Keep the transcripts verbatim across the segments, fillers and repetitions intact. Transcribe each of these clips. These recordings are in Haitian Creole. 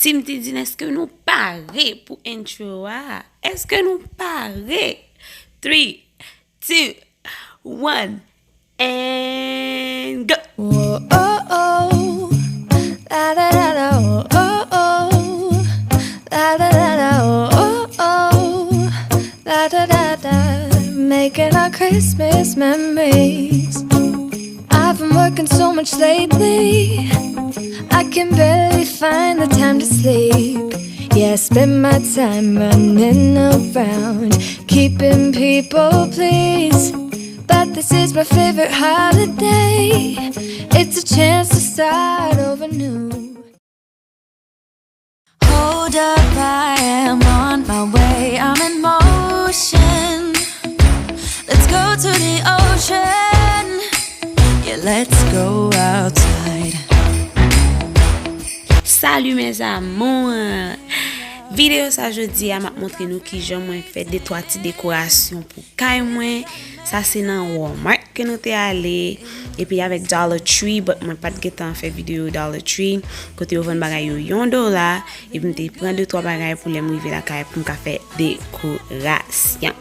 Team T D, èske nou pare pou intro a? Èske nou pare? Three, two, one, and go! Whoa, oh, oh. La, da, da, da, oh, oh, oh. La, da, da, da, oh, oh, oh. La, da, da, da. Making our Christmas memories. I've been working so much lately, I can barely find the time to sleep. Yeah, I spend my time running around, keeping people pleased. But this is my favorite holiday. It's a chance to start over new. Hold up, I am on my way. I'm in motion. Let's go to the ocean. Yeah, let's go outside. Salut mes amours! Videyo sa jodi a, m ap montre nou kijan mwen fè de twa ti dekorasyon pou kay mwen. Sa se nan Walmart ke nou te ale. Epi avèk Dollar Tree, but mwen pa t gentan fè videyo Dollar Tree. Kote yo vann bagay yo yon dola. Epi m te pran de twa bagay pou lè m rive lakay pou m ka fè dekorasyon.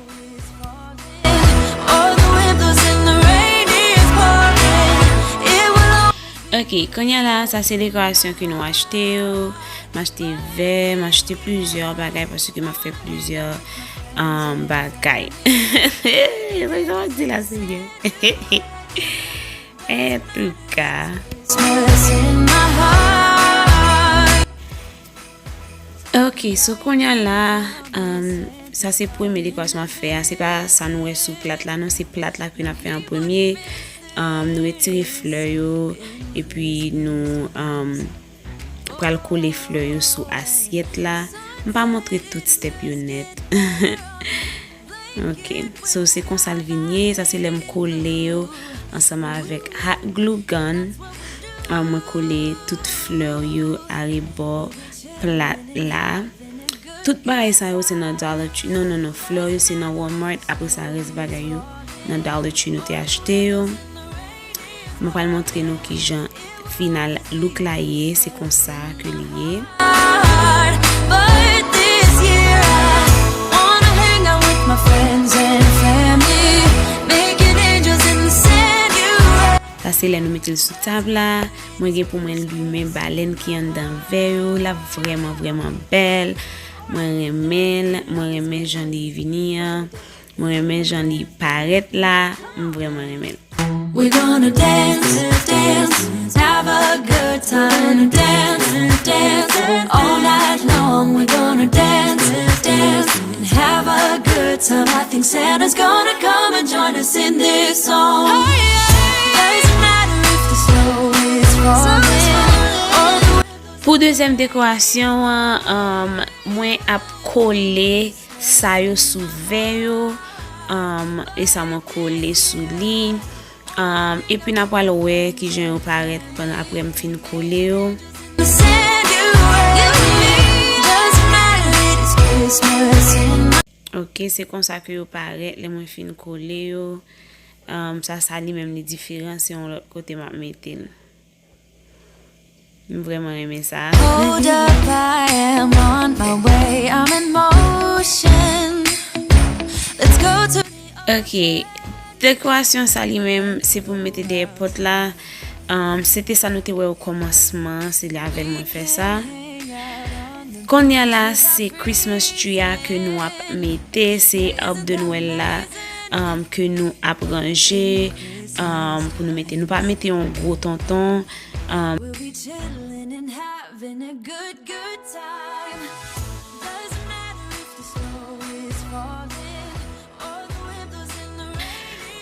Ok, kounye a la, sa se dekorasyon ke nou achte yo. M achte vè, m achte plizyè bagay paske m ap fè plizyè, um, bagay. Sa m ap di la, Senyè. Antouka. Ok, so kounye a la, um, sa se premye dekorasyon m ap fè a. Se pa sa nou wè sou plat la, non, se plat la ke n ap fè an premye. Um, nou retire flè yo, epi nou, um, pral kole flè yo sou asyèt la. M pa montre tout step yo nèt. Ok, so se konsa l vin ye. Sa se lè m kole yo ansanm avèk hot glue gun. Ah, mwen kole tout flè yo arebò plat la. Tout bagay sa yo se nan Dollar Tree. Non, non, non, flè yo se nan Walmart. Apre sa, rès bagay yo nan Dollar Tree nou te achte yo. Mwen pral montre nou kijan final look la ye, se konsa ke li ye. But this year I wanna hang out with my friends and family, making angels in the sand, you. Sa se lè nou mete l sou tab la. Mwen gen pou mwen limen balèn ki anndan vè yo. L ap vrèman, vrèman bèl. Mwen renmen l. Mwen renmen jan li vini an. Mwen renmen jan li parèt la, m vrèman renmen l. We're gonna dance, dance, have a good time, dance, dance, all night long. We're gonna dance, dance, and have a good time. I think Santa's gonna come and join us in this song. Oh, yeah. Doesn't matter if the snow is falling or the Pou dezyèm dekorasyon an, um, mwen ap kole sa yo sou vè yo, um, e sa mwen kole sou li. Um, epi n a pral wè kijan yo parèt pandan apre m fin kole yo. Ok, se konsa ke yo parèt lè mwen fin kole yo. Um, sa, sa li menm li diferan, se yon lòt kote m ap mete l. M vrèman renmen sa. Hold up, I am on my way. I'm in motion. Let's go to Ok. Dekorasyon sa li menm, se pou m mete dèyè pòt la. Um, se te sa nou te wè o kòmansman, se li avè l mwen fè sa. Kounye a la, se Christmas tree a ke nou ap mete, se arbre de Noël la, um, ke nou ap ranje, um, pou nou mete. Nou pa mete yon gwo tonton, um, We'll be chilling and having a good, good time. Doesn't matter if the snow is falling or the wind blows in the rain.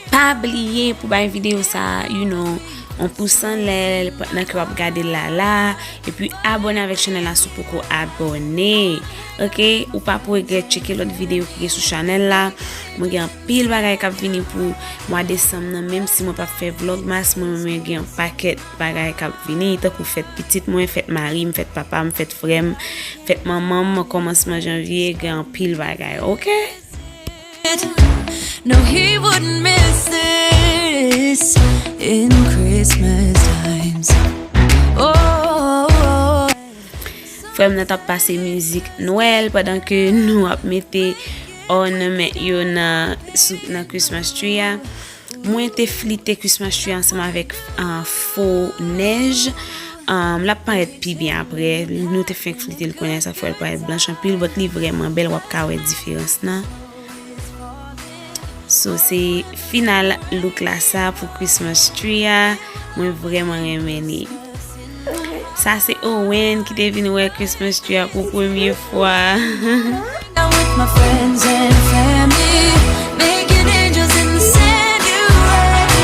Pa bliye pou bay videyo sa, you know, yon pous anlè nan ke w ap gade l la la, epi abòne avèk chanèl la si w poko abòne. Ok, ou pa pou regrèt tcheke lòt videyo ki gen sou chanèl la. Mwen gen anpil bagay k ap vini pou mwa desanm nan, menm si mwen p ap fè vlogmas, mwen, mwen gen yon pakèt bagay k ap vini, tankou fèt pitit mwen, fèt mari m, fèt papa m, fèt frè m, fèt manman m, kòmansman janvye, gen anpil bagay, ok? No, he wouldn't miss this in Christmas times. Oh. Frè m nan t ap pase mizik Nwèl pandan ke nou ap mete ornament yo nan, sou, nan Christmas tree a. Mwen te flite Christmas tree ansanm avèk, ah, fo nèj. Ah, l ap parèt pi byen apre. Nou te fenk flite l kounye a, sa fè l parèt blanch anpil, but li vrèman bèl, w ap ka wè diferans nan. So, se final look la sa pou Christmas tree a. Mwen vrèman renmen li. Sa se Owen ki te vin wè Christmas tree a pou premye fwa. With my friends and family, making angels in the sanctuary.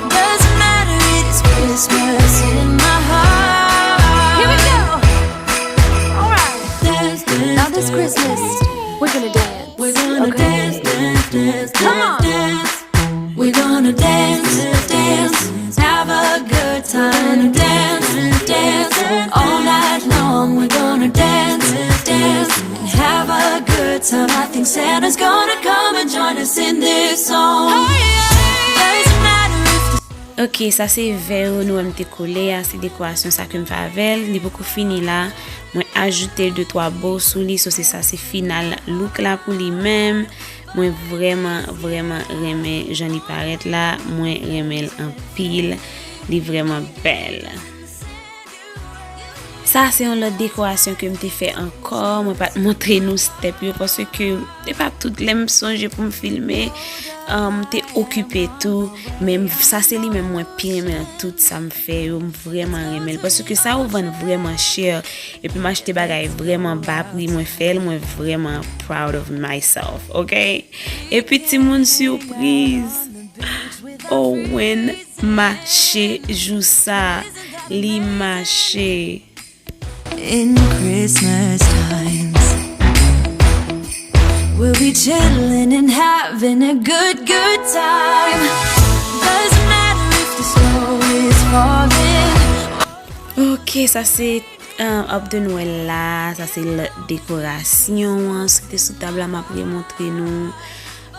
Doesn't matter, it's Christmas in my heart. Here we go. All right. Dance, dance, now this Christmas, we're gonna dance. We're gonna dance, dance, dance, dance, dance. We're gonna dance, dance, have a good time. Dance, dance, all night long. We're gonna dance, dance, and have a good time. I think Santa's gonna come and join us in this song. Oh, yeah. Doesn't matter if the Ok, sa se vè yo nou wè m te kole a, se dekorasyon sa ke m fè avè l. Li poko fini la. Mwen ajoute de twa bow sou li, so se sa, se final look la pou li menm. Mwen vrèman, vrèman renmen jan li parèt la. Mwen renmen l anpil. Li vrèman bèl. Sa se yon lòt dekorasyon ke m te fè ankò. Mwen pa t montre nou step yo paske e pa tout lè m sonje pou m filme, um, m te okipe tou. Men sa se li menm mwen pi renmen nan tout sa m fè yo. M vrèman renmen l paske sa yo vann vrèman chè. Epi m achte bagay vrèman ba pri, mwen fè l, mwen vrèman proud of myself, ok? Epi timoun sipriz. Owen mache jou sa, li mache. In Christmas times, we'll be chilling and having a good, good time. Doesn't matter if the snow is falling. Ok, sa se, uh, arbre de Noël la, sa se lòt dekorasyon an, sa ki te sou tab la, m ap remontre nou.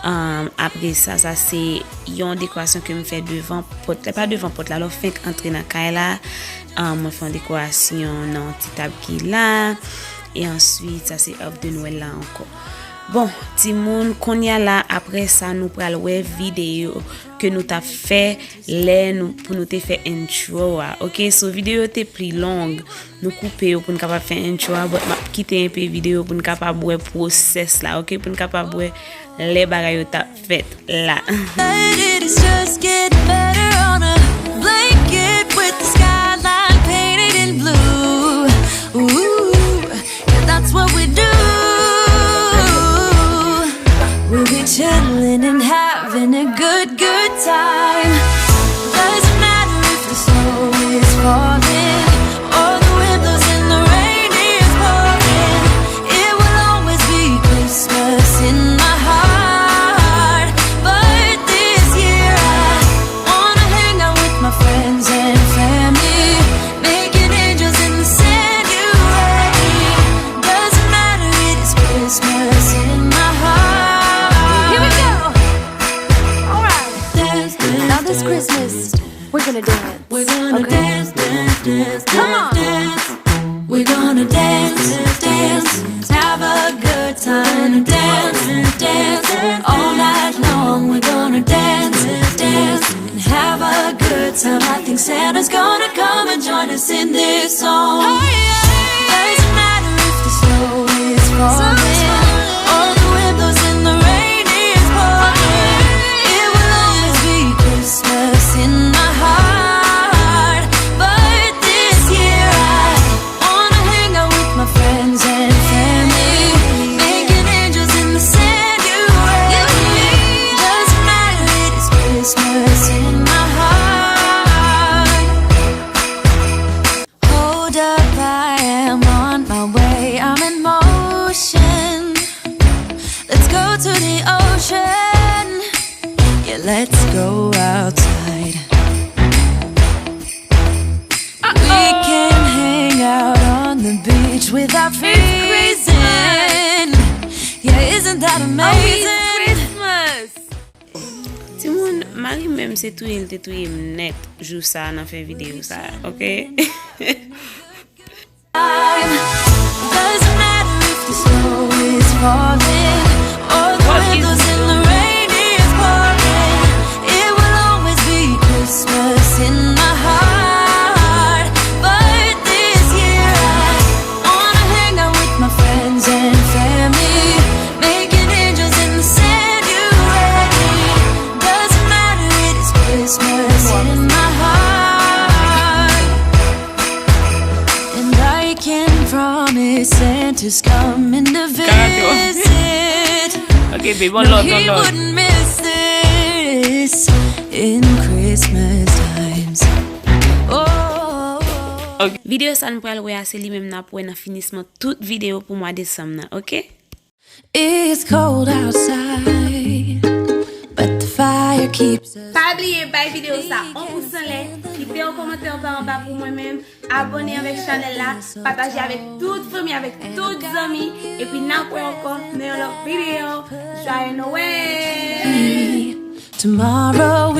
Um, apre sa, sa se yon dekorasyon ke m fè devan pòt la. Pa devan pòt la, lè w fenk antre nan kay la. Um, mwen fè yon dekorasyon nan yon ti tab ki la. E answit, sa se arbre de Noël la ankò. Bon, timoun, kounye a la, apre sa, nou pral wè videyo ke nou t ap fè lè nou, pou nou te fè intro a. Ok, so videyo te pli long. Nou koupe yo pou n kapab fè intro a, but m ap kite enpe videyo pou n kapab wè pwosès la, ok? Pou n kapab wè lè bagay yo t ap fèt la. But it is just getting better on a blanket with the skyline painted in blue. Ooh, yeah, that's what we do. We'll be chilling and having a good, good time. Doesn't matter if the snow is falling or the wind blows and the rain is pouring. It will always be Christmas in my heart. But this year I wanna hang out with my friends and family, making angels in the sanctuary. Doesn't matter, it is Christmas in my heart. Here we go. All right. Dance, dance, now this Christmas, we're gonna dance. We're gonna dance, dance, dance, dance, dance. We're gonna dance, dance, have a good time. Dance, dance, all night long. We're gonna dance, dance, and have a good time. I think Santa's gonna come and join us in this song. Oh, yeah. Doesn't matter if the snow is falling or the wind blows and the rain is pouring. It will always be Christmas in my heart. But this year I wanna hang out with my friends and family, making angels in the sanctuary. Doesn't matter, it is Christmas in my heart. Hold up, I am on my way, I'm in motion. Let's go to the ocean. Yeah, let's go outside. We can hang out on the beach without freezing. Yeah, isn't that amazing? Timoun, mari m menm se touye l te touye m nèt jou sa a nan fè videyo sa a, ok? Time. Promise Santa's coming to visit. Ok, babe, on lòt, on lòt. Wouldn't miss this in Christmas times. Oh. Videyo sa nou pral wè a se li menm n ap wè nan finisman tout videyo pou mwa desanm nan, ok? It's cold outside, but the fire keeps us. Pa bliye bay videyo sa yon pous anlè, kite yon kòmantè pa anba pou mwen menm, abòne avèk chanèl la, pataje avèk tout fanmi, avèk tout zanmi, epi n ap wè ankò nan yon lòt videyo. Joyeux Noël! Tomorrow